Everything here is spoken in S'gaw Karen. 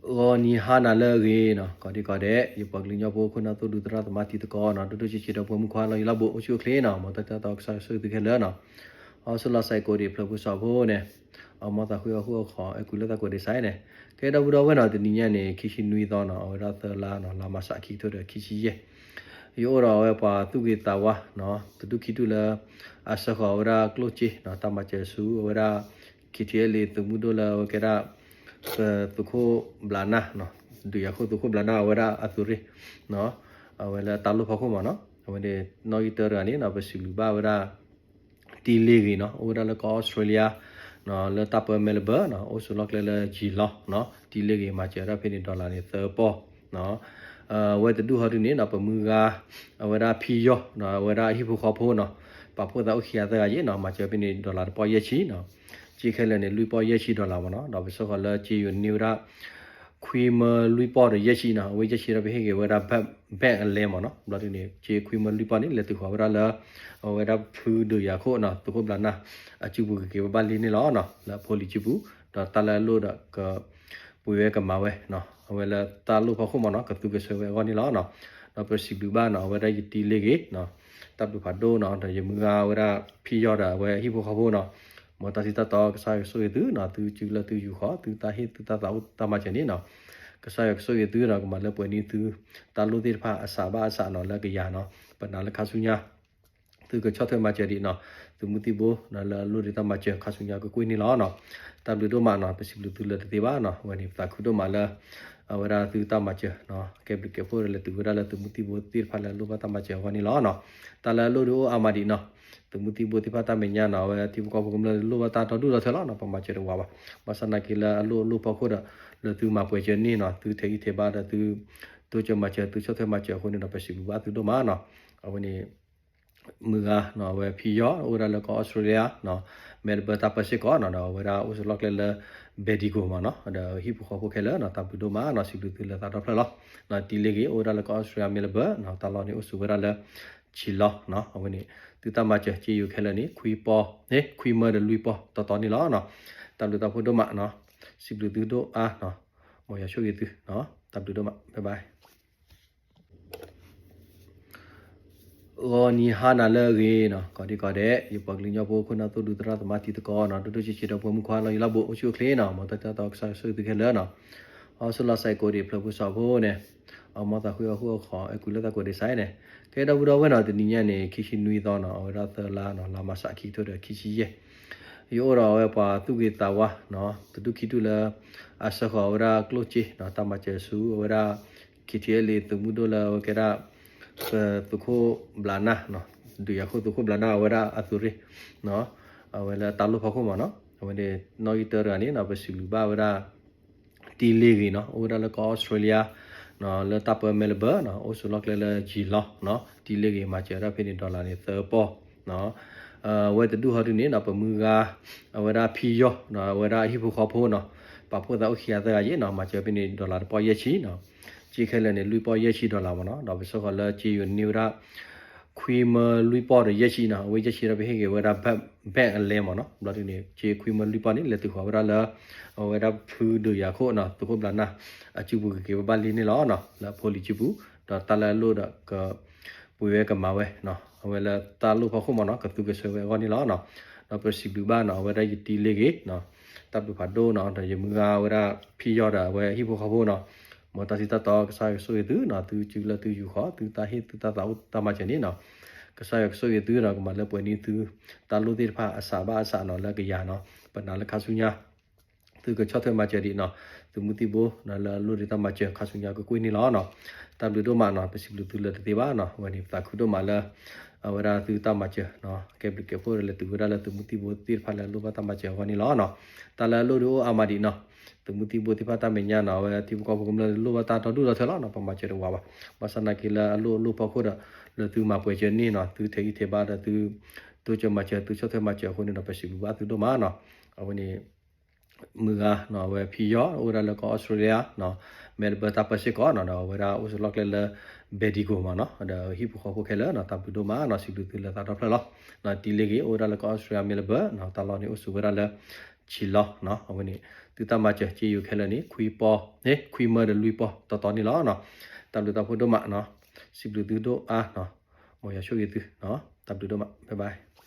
ဂီၤနံၤဟါနၤလၢအဂ့ၤနီၤ, ကိးဒံကိးဒဲး ယပှၤကလုာ်ကညီဖိ ခိၣ်နၢ်သိၣ်ဒူသရၣ်သမါတံၤသကိးနီၤ, ဒိၣ်ဒိၣ်ဆံးဆံးဒီးပှၤမုၣ်ခွါလီၤယံၤလီၤဘူး အိၣ်ဆူၣ်အိၣ်ချ့နီၤ, မ်တၢ်တၢ်တီကစၢ်ယွၤဆိၣ်ဂ့ၤသုခဲလၢာ်နီၤ, အီစူၤလီၤစဲးကိးဒံးဖျၢၣ်ဖိစီၤဖိန့ၣ်, အမီသးဃုအီၣ်ဃုအီၣ်ခီ အဲၣ်ကူလၢသးကိးဒံးစဲးန့ၣ်, ကဲဒီပုၢ်ဒီဝဲၢ်နီၤ, တနံၤညါန့ၣ် ခံဆံနွံသီနီၤ, အဝဲဒၣ်သၢလါနီၤ, လါမးရှး ခံကထိဒီးခံဆံယဲၢ် ယအိၣ်ဒီးအဝဲပှၤသူၣ်ဂ့ၤသးဝါနီၤ, တဒူၣ်ခံဒူၣ်လၢ အဆှၢဃီၤဝဲဒၣ်ကျိၣ်စ့နီၤ, တၢ်မၤစၢၤဆူအဝဲဒၣ် ခ့ထံအဲလ့ သုးမုၢ်ဒိၣ်လၢအဝဲကဲဒၣ် သုးခိၣ်ဘျးနၢ်နီၤ, ဒုးယၤခိၣ်သုးခိၣ်ဘျးနၢ် အဝဲဒၣ်အသုးရ့ၣ်နီၤ, အဝဲလၢတၢ်လိၣ်ဖီခိၣ်မးနီၤ, အဝဲန့ၣ် နီၣ်ဂံၢ်တၢတဂၤန့ၣ်နီၤ, ပစံးဘျုးဘၣ်ဝဲဒၣ် တံၤလ့ဂ့ၤနီၤ, အိၣ်ဝဲဒၣ်လၢကီၢ်အီစထြ့လယါနီၤ, လၢတၢ်ပၢ Melbourne နီၤ, အိၣ်ဆိးလီၢ်ကျဲလၢ Geelong နီၤ, တံၤလ့ဂ့ၤ မၤစၢၤဒၣ်ဖဲန့ၣ် dollar န့ၣ် သၢပီၢ်နီၤ, အဝဲတဒူၣ်ဟီဒုန့ၣ်နီၤ, ပမုၢ်ဂၤ အဝဲဒၣ်ဖံယီၢ်နီၤ, အဝဲဒၣ်အဟံၣ်ဖိဃီဖိနီၤ, ပာ်ဖှိၣ်သးအိၣ်ခံဂၤသၢဂၤယဲၢ်နီၤ, မၤစၢၤဖဲန့ၣ် dollar တပီၢ်ယဲၢ်ဆံနီၤ, စ့ခဲလၢာ်န့ၣ် လွံၢ်ပီၢ်ယဲၢ်ဆံ dollar မးနီၤ, ဒီးပဆိဃီၤလၢစ့ယိၤန့ၢ်ဝဲဒၣ် ခွံမၢလွံၢ်ပီၢ်ဒီးယဲၢ်ဆံနီၤ, အဝဲယဲၢ်ဆံဒီးပဟ့ၣ်က့ၤဝဲဒၣ် bank အလဲမးနီၤ, ဘျီဒုန့ၣ် စ့ခွံမၢလွံၢ်ပီၢ်န့ၣ် လဲၤတုၤဃီၤဝဲဒၣ်လၢ အဝဲဒၣ်ဖုဒုးယၤခိၣ်နီၤ, သုးခိၣ်ဘျးနၢ် အစုပူၤကက့ၤဝဲဘၣ်လံန့ၣ်လီၤနီၤ, လၢအဖိလံၤစုပူၤ, ဒီးတၢ်လၢအလိၣ်ဒီးက ပှ့ၤဝဲကမၤဝဲနီၤ, အဝဲလၢတၢ်လိၣ်ဖီခိၣ်မးနီၤ, ကသူကဆှၢဝဲအဂီၢ်န့ၣ်လီၤနီၤ, ဒီးပစံးဘျုးဘၣ်နီၤ, အဝဲဒၣ်ယတံၤလ့ဂ့ၤနီၤ, တၢ်ဘျုးဖးဒိၣ်နီၤ, ဒီးယမုၢ်ဂၤဝဲဒၣ်ဖံယီၢ်ဒီးအဝဲဟံၣ်ဖိဃီဖိနီၤ, မ်တၢ်စံးတၢ်တီကစၢ်ယွၤကဆိၣ်ဂ့ၤသုနီၤ, သုစုလၢသုယူာ်ဃီၤ, သုတၢ်ဟ့ၣ်သုတၢ်သးအိၣ်တၢ်မၤစၢၤန့ၣ်နီၤ, ကစၢ်ယွၤကဆိၣ်ဂ့ၤသုဒီးကမၤလၢပှဲၤန့ၢ်သု တၢ်လိၣ်သ့ၣ်တဖၣ်အစးဘၣ်အစးနီၤ, လၢကယၤနီၤ, ပနာ်လၢခါဆူညါ သုကဆီၣ်ထွဲမၤစၢၤဒံးနီၤ, သုးမုၢ်သံၣ်ဘိနီၤ, လၢအလိၣ်ဒံးတၢ်မၤစၢၤ ခါဆူညါကကွံာ်န့ၣ်လီၤနီၤ, တၢ်ဘျုးဒိၣ်မးနီၤ, ပစံးဘျုးသုလၢတသ့ဘၣ်နီၤ, အဝဲန့ၣ်ပသးခုဒိၣ်မးလၢ အဝဲဒၣ်သုတၢ်မၤစၢၤနီၤ, ကဲဘျုးကဲဖှိၣ်ဒီးလဲၤတုၤဝဲဒၣ်လၢသုးမုၢ်သံၣ်ဘိသ့ၣ်တဖၣ်လၢအလိၣ်ဘၣ်တၢ်မၤစၢၤအဂီၢ်န့ၣ်လီၤနီၤ, တၢ်လၢအလိၣ်ဒုးအိၣ်အါမးဒံးနီၤ, သုးမုၢ်သံၣ်ဘိသ့ၣ်တဖၣ်တၢ်မဲာ်ညါနီၤ, အဝဲထံဖိကီၢ်ဖိကမျၢၢ်လိၣ်ဘၣ်တၢ်ဒီဒူၣ်ဒီထၢလီၤနီၤ, ပမၤစၢၤတဝးဘၣ်, ဘၣ်ဆၣ်နာ်က့လၢအလိၣ်အလိၣ်ဖီခိၣ်ဒီး လၢသုမၤပှဲၤစၢၤန့ၣ်နီၤ, သုထဲးဂံၢ်ထဲးဘါဒီးသု တိစၢၤမၤစၢၤ သုဆီၣ်ထွဲမၤစၢၤအဃိန့ၣ်ဒီး ပစံးဘျုးဘၣ်သုဒိၣ်မးနီၤ, အဝဲန့ၣ် မုၢ်ဂၤနီၤ, အဝဲဖံယီၢ် အိၣ်ဝဲဒၣ်လၢကီၢ်အီစထြ့လယါနီၤ, မဲလ်ဘၢၣ်တၢ်ပၢစ့ၢ်ကီးနီၤ, ဒီးအဝဲဒၣ်အိၣ်ဆိးလီၢ်ကျဲလၢ ဘဲဒံကိၣ်မးနီၤ, ဒီးဟံၣ်ဖိဃီဖိခဲလၢာ်နီၤ, တၢ်ဘျုးဒိၣ်မးနီၤ, စံးဘျုးသုလၢသးဒီဖျၢၣ်လီၤ. တံၤလ့ဂ့ၤ အိၣ်ဝဲဒၣ်လၢကီၢ်အီစထြ့လယါ မဲလ်ဘၢၣ်နီၤ, တၢ်လီၢ်န့ၣ်အိၣ်ဆိးဝဲဒၣ်လၢ ကၠံလီၤနီၤ, အဝဲန့ၣ် သုတၢ်မၤစၢၤစ့ယိၤခဲလၢာ်န့ၣ် ခွံပီၢ်, န့ၣ် ခွံမၢဒီးလွံၢ်ပီၢ်တီတီန့ၣ်လီၤနီၤ, တၢ်ဘျုးတၢ်ဖှိၣ်ဒိၣ်မးနီၤ, စံးဘျုးသုဒိၣ်အါနီၤ, မ်ယွၤဆိၣ်ဂ့ၤသုနီၤ, တၢ်ဘျုးဒိၣ်မး, bye bye. ဂီၤနံၤဟါနၤလၢအဂ့ၤနီၤ, ကိးဒံကိးဒဲး ယပှၤကလုာ်ကညီဖိ ခိၣ်နၢ်သိၣ်ဒူသရၣ်သမါတံၤသကိးနီၤ, ဒိၣ်ဒိၣ်ဆံးဆံးဒီးပှၤမုၣ်ခွါလီၤယံၤလီၤဘူး အိၣ်ဆူၣ်အိၣ်ချ့နီၤ, မ်တၢ်တၢ်တီကစၢ်ယွၤဆိၣ်ဂ့ၤသုခဲလၢာ်နီၤ, အီစူၤလီၤစဲးကိးဒံးဖျၢၣ်ဖိစီၤဖိန့ၣ်, အမီသးဃုအီၣ်ဃုအီၣ်ခီ အဲၣ်ကူလၢသးကိးဒံးစဲးန့ၣ်, ကဲဒီပုၢ်ဒီဝဲၢ်နီၤ, တနံၤညါန့ၣ် ခံဆံနွံသီနီၤ, အဝဲဒၣ်သၢလါနီၤ, လါမးရှး ခံကထိဒီးခံဆံယဲၢ် ယအိၣ်ဒီးအဝဲပှၤသူၣ်ဂ့ၤသးဝါနီၤ, တဒူၣ်ခံဒူၣ်လၢ အဆှၢဃီၤဝဲဒၣ်ကျိၣ်စ့နီၤ, တၢ်မၤစၢၤဆူအဝဲဒၣ် ခ့ထံအဲလ့ သုးမုၢ်ဒိၣ်လၢအဝဲကဲဒၣ် သုးခိၣ်ဘျးနၢ်နီၤ, ဒုးယၤခိၣ်သုးခိၣ်ဘျးနၢ် အဝဲဒၣ်အသုးရ့ၣ်နီၤ, အဝဲလၢတၢ်လိၣ်ဖီခိၣ်မးနီၤ, အဝဲန့ၣ် နီၣ်ဂံၢ်တၢတဂၤန့ၣ်နီၤ, ပစံးဘျုးဘၣ်ဝဲဒၣ် တံၤလ့ဂ့ၤနီၤ, အိၣ်ဝဲဒၣ်လၢကီၢ်အီစထြ့လယါနီၤ, လၢတၢ်ပၢ Melbourne နီၤ, အိၣ်ဆိးလီၢ်ကျဲလၢ Geelong နီၤ, တံၤလ့ဂ့ၤ မၤစၢၤဒၣ်ဖဲန့ၣ် dollar န့ၣ် သၢပီၢ်နီၤ, အဝဲတဒူၣ်ဟီဒုန့ၣ်နီၤ, ပမုၢ်ဂၤ အဝဲဒၣ်ဖံယီၢ်နီၤ, အဝဲဒၣ်အဟံၣ်ဖိဃီဖိနီၤ, ပာ်ဖှိၣ်သးအိၣ်ခံဂၤသၢဂၤယဲၢ်နီၤ, မၤစၢၤဖဲန့ၣ် dollar တပီၢ်ယဲၢ်ဆံနီၤ, စ့ခဲလၢာ်န့ၣ် လွံၢ်ပီၢ်ယဲၢ်ဆံ dollar မးနီၤ, ဒီးပဆိဃီၤလၢစ့ယိၤန့ၢ်ဝဲဒၣ် ခွံမၢလွံၢ်ပီၢ်ဒီးယဲၢ်ဆံနီၤ, အဝဲယဲၢ်ဆံဒီးပဟ့ၣ်က့ၤဝဲဒၣ် bank အလဲမးနီၤ, ဘျီဒုန့ၣ် စ့ခွံမၢလွံၢ်ပီၢ်န့ၣ် လဲၤတုၤဃီၤဝဲဒၣ်လၢ အဝဲဒၣ်ဖုဒုးယၤခိၣ်နီၤ, သုးခိၣ်ဘျးနၢ် အစုပူၤကက့ၤဝဲဘၣ်လံန့ၣ်လီၤနီၤ, လၢအဖိလံၤစုပူၤ, ဒီးတၢ်လၢအလိၣ်ဒီးက ပှ့ၤဝဲကမၤဝဲနီၤ, အဝဲလၢတၢ်လိၣ်ဖီခိၣ်မးနီၤ, ကသူကဆှၢဝဲအဂီၢ်န့ၣ်လီၤနီၤ, ဒီးပစံးဘျုးဘၣ်နီၤ, အဝဲဒၣ်ယတံၤလ့ဂ့ၤနီၤ, တၢ်ဘျုးဖးဒိၣ်နီၤ, ဒီးယမုၢ်ဂၤဝဲဒၣ်ဖံယီၢ်ဒီးအဝဲဟံၣ်ဖိဃီဖိနီၤ, မ်တၢ်စံးတၢ်တီကစၢ်ယွၤကဆိၣ်ဂ့ၤသုနီၤ, သုစုလၢသုယူာ်ဃီၤ, သုတၢ်ဟ့ၣ်သုတၢ်သးအိၣ်တၢ်မၤစၢၤန့ၣ်နီၤ, ကစၢ်ယွၤကဆိၣ်ဂ့ၤသုဒီးကမၤလၢပှဲၤန့ၢ်သု တၢ်လိၣ်သ့ၣ်တဖၣ်အစးဘၣ်အစးနီၤ, လၢကယၤနီၤ, ပနာ်လၢခါဆူညါ သုကဆီၣ်ထွဲမၤစၢၤဒံးနီၤ, သုးမုၢ်သံၣ်ဘိနီၤ, လၢအလိၣ်ဒံးတၢ်မၤစၢၤခါဆူညါကကွံာ်န့ၣ်လီၤနီၤ, တၢ်ဘျုးဒိၣ်မးနီၤ, ပစံးဘျုးသုလၢတသ့ဘၣ်နီၤ, အဝဲန့ၣ်ပသးခုဒိၣ်မးလၢ အဝဲဒၣ်သုတၢ်မၤစၢၤနီၤ, ကဲဘျုးကဲဖှိၣ်ဒီးလဲၤတုၤဝဲဒၣ်လၢသုးမုၢ်သံၣ်ဘိသ့ၣ်တဖၣ်လၢအလိၣ်ဘၣ်တၢ်မၤစၢၤအဂီၢ်န့ၣ်လီၤနီၤ, တၢ်လၢအလိၣ်ဒုးအိၣ်အါမးဒံးနီၤ, သုးမုၢ်သံၣ်ဘိသ့ၣ်တဖၣ်တၢ်မဲာ်ညါနီၤ, အဝဲထံဖိကီၢ်ဖိကမျၢၢ်လိၣ်ဘၣ်တၢ်ဒီဒူၣ်ဒီထၢလီၤနီၤ, ပမၤစၢၤတဝးဘၣ်, ဘၣ်ဆၣ်နာ်က့လၢအလိၣ်အလိၣ်ဖီခိၣ်ဒီး လၢသုမၤပှဲၤစၢၤန့ၣ်နီၤ, သုထဲးဂံၢ်ထဲးဘါဒီးသု တိစၢၤမၤစၢၤ သုဆီၣ်ထွဲမၤစၢၤအဃိန့ၣ်ဒီး ပစံးဘျုးဘၣ်သုဒိၣ်မးနီၤ, အဝဲန့ၣ် မုၢ်ဂၤနီၤ, အဝဲဖံယီၢ် အိၣ်ဝဲဒၣ်လၢကီၢ်အီစထြ့လယါနီၤ, မဲလ်ဘၢၣ်တၢ်ပၢစ့ၢ်ကီးနီၤ, ဒီးအဝဲဒၣ်အိၣ်ဆိးလီၢ်ကျဲလၢ ဘဲဒံကိၣ်မးနီၤ, ဒီးဟံၣ်ဖိဃီဖိခဲလၢာ်နီၤ, တၢ်ဘျုးဒိၣ်မးနီၤ, စံးဘျုးသုလၢသးဒီဖျၢၣ်လီၤ. တံၤလ့ဂ့ၤ အိၣ်ဝဲဒၣ်လၢကီၢ်အီစထြ့လယါ မဲလ်ဘၢၣ်နီၤ, တၢ်လီၢ်န့ၣ်အိၣ်ဆိးဝဲဒၣ်လၢ ဆံးလီၤနီၤ. အဝဲန့ၣ် သုတၢ်မၤစၢၤက့ယိၤခဲလၢာ်န့ၣ် ခွံပီ, ခွံမၢဒီးလွံၢ်ပီတီတီန့ၣ်လီၤနီၤ. တၢ်ဘျုးတၢ်ဖှိၣ်ဒိၣ်မးနီၤ. စံးဘျုးသုဒိၣ်အါနီၤ. မ်ယွၤဆိၣ်ဂ့ၤသုနီၤ. တၢ်ဘျုးဒိၣ်မး, bye bye.